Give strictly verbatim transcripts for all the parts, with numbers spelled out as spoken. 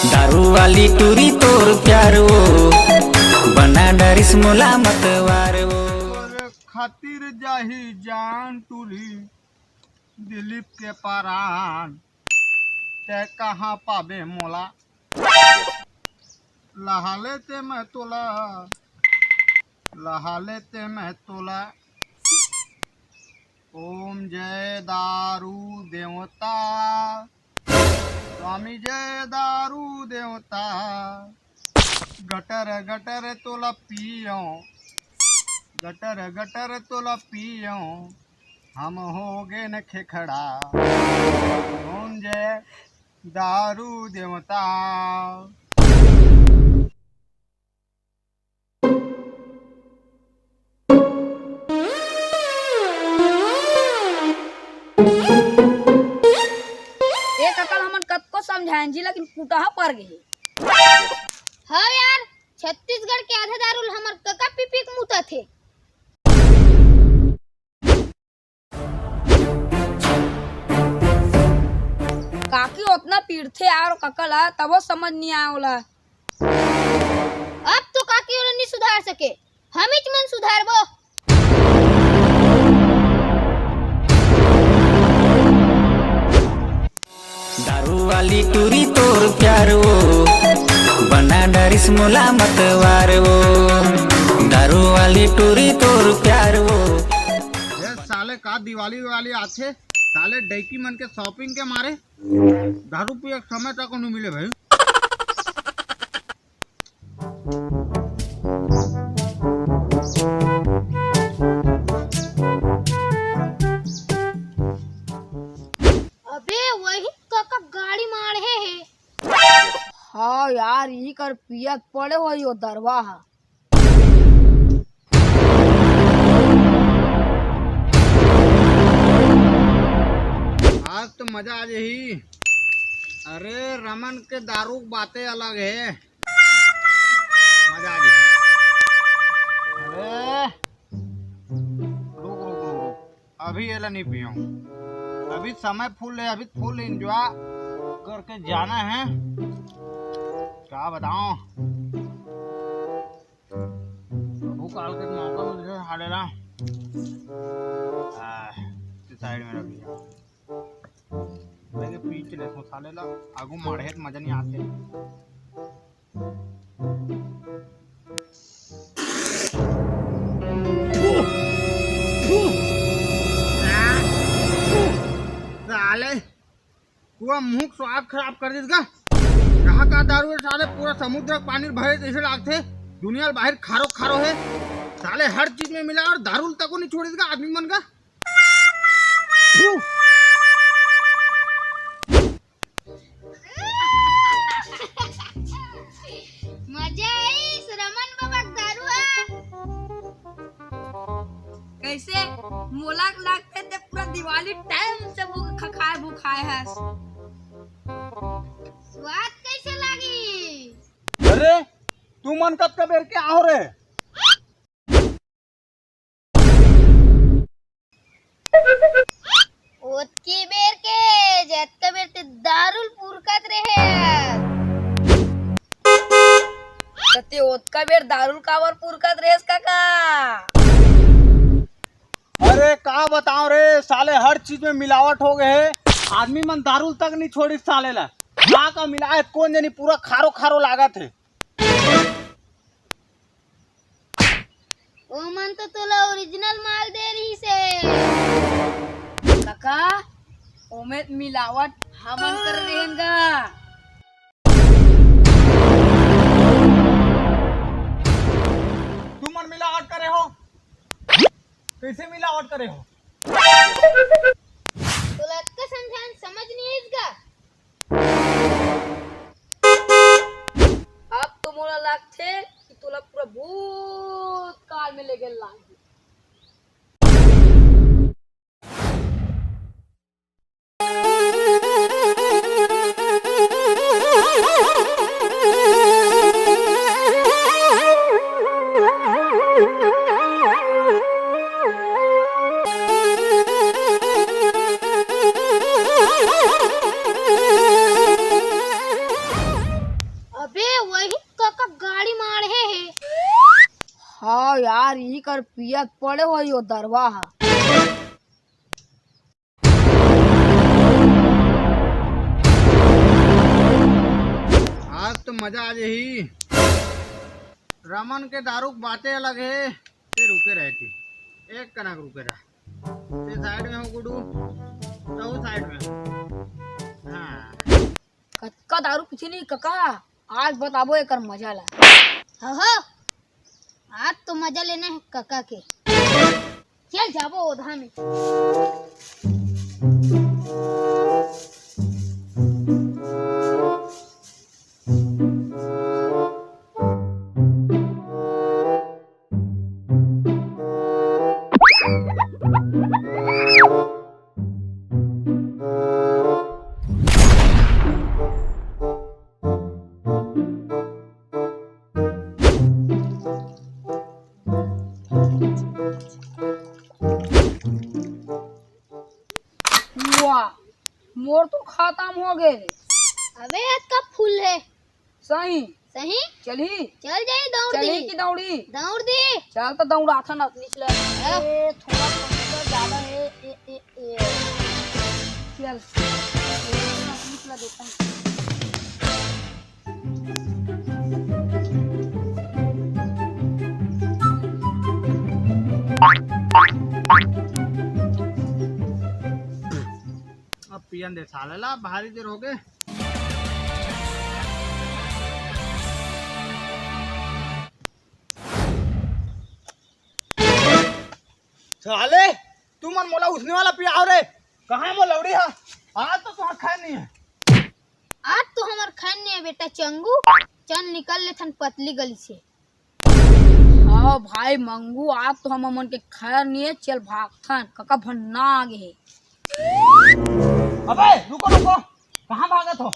दारू वाली टूरी तोर प्यार वो, बना डरिस मोला मतवार वो। तोरे खातिर जाही जान टूरी, दिलीप के परान, तै कहाँ पाबे मोला? लहा लेते मैं तोला, लहा लेते मैं तोला। ओम जय दारू देवता, स्वामी जय दारू देवता। गटर गटर तोला पियो, गटर गटर तोला पियो, हम हो गए न खेखड़ा। ओम जय दारू देवता। ए कका ल हमन कतको समझाएन जी, लेकिन कुटहा पर गे हे। हाँ यार, छत्तीसगढ़ के आधा दारू ल हमर कका पी पी के मुतत हे। काकी ओतना पीटथे यार कका ला, तबो समझ नइ आय ओला। अब तो काकी ओला नइ सुधार सके, हमीच मन सुधारबो। दारू वाली टूरी तोर प्यार वो, बना डरिस मोला मतवार वो। दारू वाली टूरी तोर प्यार वो। ए साले, का दिवाली विवाली आथे, साले डैकी मन के shopping के मारे दारू पिए के समय तक नइ मिले भाई। अबे वही कका गाड़ी माढ़े हे। हाँ यार, इही कर पियत पड़े होही ओ दरुहा ह। आज तो मजा आ जाही। अरे रमन के दारू के बातें अलग हे। मजा आ गई। अरे, रुक, रुक, रुक, रुक। अभी एला नहीं पियो। अभी समय full है, अभी full enjoy करके जाना है। क्या बताओ, भूख काल के मौका मिल गया, खा लेना। आ, side में रख दिया। पहले पीछ ले, मसाले ला आगू माढ़े त मजा नहीं आते। साले, पूरा मुंह के स्वाद खराब कर दिस गा। कहाँ का दारू है साले, पूरा समुद्र के पानी भरे जैसे लागथे। दुनिया ल बाहर खारो खारो है साले, हर चीज में मिला और दारू तको नहीं छोड़िस गा आदमी मन का। मजा आइस रमन बाबा के दारू ह। कैसे? मोला के लागथे ते पूरा दिवाली time से भूख खखाए भुखाए हस। स्वाद कैसे लागी? अरे, तुमन कतका बेर के आहो रे? ओतकी बेर के, जतका बेर ते दारू ल पुरकत रहे। त ते ओतका बेर दारू ल काबर पुरकत रहेस, काका? अरे, का बताओ रे, साले हर चीज में मिलावट हो गए हे। आदमी मन दारू ल तक नहीं छोड़िस साले ला। का का मिलाए, कोन जनी पूरा खारो खारो लागत हे। ओमन तो तोला original माल दे रहिस हे। कका, ओमे मिलावट हमन कर रेहेन गा। तुमन मिलावट करे हो? कैसे मिलावट करे हो? तोला अतका समझान समझ नहीं आइस गा? अब तो मोला लागथे कि तोला पूरा भूतकाल में लेगे लागही। यार, इही कर पियत पड़े होही ओ दरवा ह। आज तो मजा आ जाही। रमन के दारू के बाते अलग हे। ते रुके रहे ती, एक कनक रुके रह। ते साइड में हो गुडू, तहू साइड में हो। हाँ। कतका दारू पीथे नहीं कका, आज बताबो एकर मजा ला। हो हो, आज तो मजा लेना है कका के। चल जाबो ओधा में। वाह, मोर तो खतम हो गए रे। अबे, आज कब फूल है? सही। सही? चलही? चल जाई, दौड़ चलही दी। कि दौड़ी? दौड़ दी। चल तो दौड़ाथन अतनीच ले। हाँ। ए, थोड़ा सा ज्यादा है। ए, ए, ए। चल। ए, अतनीच ले देता हूँ। अब पियन दे साले ला, भारी देर हो गए। साले, तुमन मोला उसने वाला पियाव रे। कहाँ हे मोर लौड़ी हा? आज तो तुहार खैर नहीं है। आज तो हमर खैर नहीं है बेटा चंगू। चल निकल लेथन पतली गली से। हाँ भाई मंगू, आज तो हमन के खैर नहीं है, चल भागथन, कका भन्ना आ गे हे। अबे रुको रुको, कहाँ भागत हो?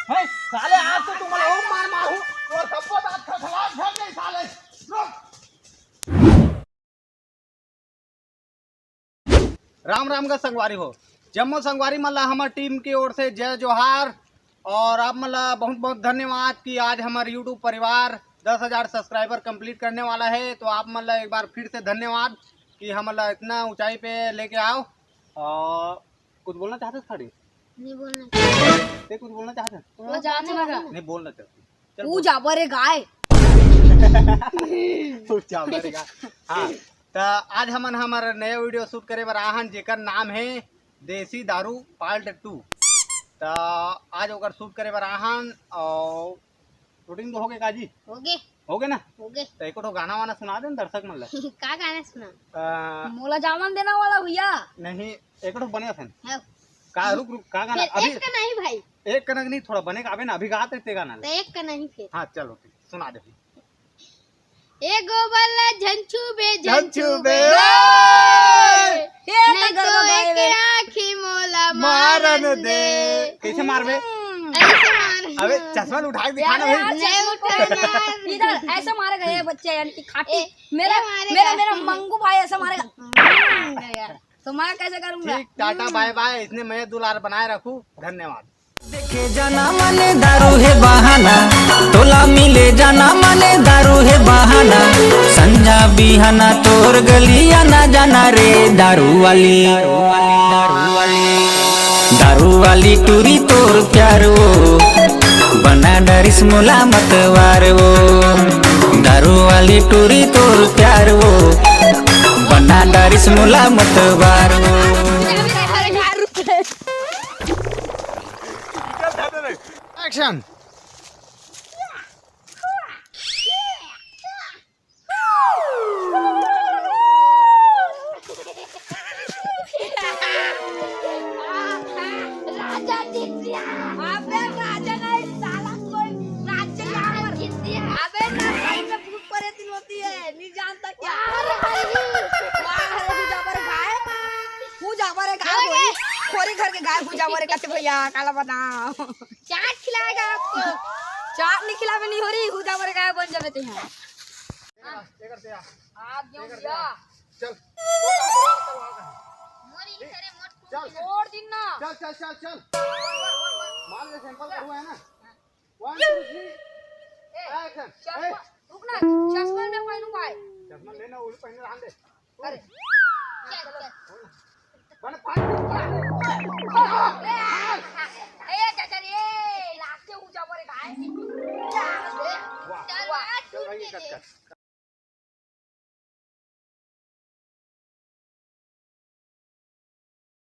हैं? साले आज तो तुम्हारा और मार मारू और सबको दांत खखला झड़ गई साले। रुक। राम राम गा संगवारी हो, जम्मो संगवारी मन ला हमर टीम के ओर से जय जोहार। और आप मन ला बहुत बहुत धन्यवाद कि आज हमर YouTube परिवार दस हजार सब्सक्राइबर कंप्लीट करने वाला है। तो आप मन ला एक बार फिर से धन्यवाद कि हमन ला इतना ऊंचाई पे लेके आओ। और कुछ बोलना चाहते हो खाड़ी? नहीं बोलना। ते कुछ बोलना चाहते हैं? वो जाने लगा। नहीं बोलना चाहते। चल वो बोल। जाबा रे गाय। तू जाबा रे गाय। हाँ, त आज हमन हमर नया वीडियो शूट करे बर आहन, जेकर नाम है देसी दारू पार्ट टू। त आज ओकर शूट करे बर आहन और शूटिंग तो हो गए काजी? हो गए। हो गए ना? हो गए। त एको ठो गाना वाना सुना दे न दर्शक मन ला। का गाना सुना? अ, मोला जामन देना वाला भैया। नहीं, एको ठो बने असन। हाँ। का, रुक, रुक, का गाना? फिर अभी एक का नहीं भाई। एक कनक नहीं, थोड़ा बने गाबे ना, अभी गाते ते गाना ले। तो एक का नहीं फिर। हाँ, चलो, ठीक, सुना दे। ए गोबर ला झन छूबे, झन झन छूबे। छूबे। ए, नहीं तो एक आँखी मोला मारन मारन दे। दे। कैसे मारबे? हम्म। ऐसे मार। अबे, चश्मा उठा के दिखा ना यार, भाई। यार, ले चश्मा उठा यार। इधर ऐसे मारे गए बच्चे, यानी कि खाटी। ए, मेरा, ए, मारेगा। मेरा, मेरा मंगू भाई ऐसे मारेगा। हम्म, यार। तो मैं कैसे करूंगा? ठीक, टाटा, हम्म। बाय बाय। इसने मैं दुलार बनाए रखू। धन्यवाद। देखे जाना माने दारू हे बहाना, तोला मिले जाना माने दारू हे बहाना। संझा बिहाना तोर गलिया ना जाना रे दारू वाली, दारू वाली टूरी तोर प्यार वो, बना डरिस मोला मतवार वो। दारू वाली टूरी तोर प्यार वो, बना डरिस मोला मतवार वो। एक्शन। राजा जीत गया। अबे राजा नहीं, साला कोई राज्य यहाँ पर। जीत गया। अबे ना, सही में भूत प्रेत होती है, नहीं जानता क्या? वाह, हू जाबर गाय, हू जाबर गाय, खोरी घर के गाय, हू जाबर कते भैया, काला बताओ। चाट खिलाएगा आपको। चाट नहीं खिलावे नहीं हो रही, हू जाबर गाय बन जावे ते हैं। एक से आ। आ गया एक से भैया। आ। चल। मोरी करे मोट चल। छोड़ दिन ना। चल, चल, चल, चल। मार ले, सैंपल करूँ है ना? One, two, three, ए, action। चश्मा, ए। रुक ना, चश्मा मैं पहनूं भाई। चश्मा मन लेना, उल्लू पहने रहन दे। अरे, चल, चल। बन पानी। ए, ए, चाचा रे, लाग के ऊंचा पड़े भाई। वाह। चल, वाह। आज चल भाई, छूट कट, के कट।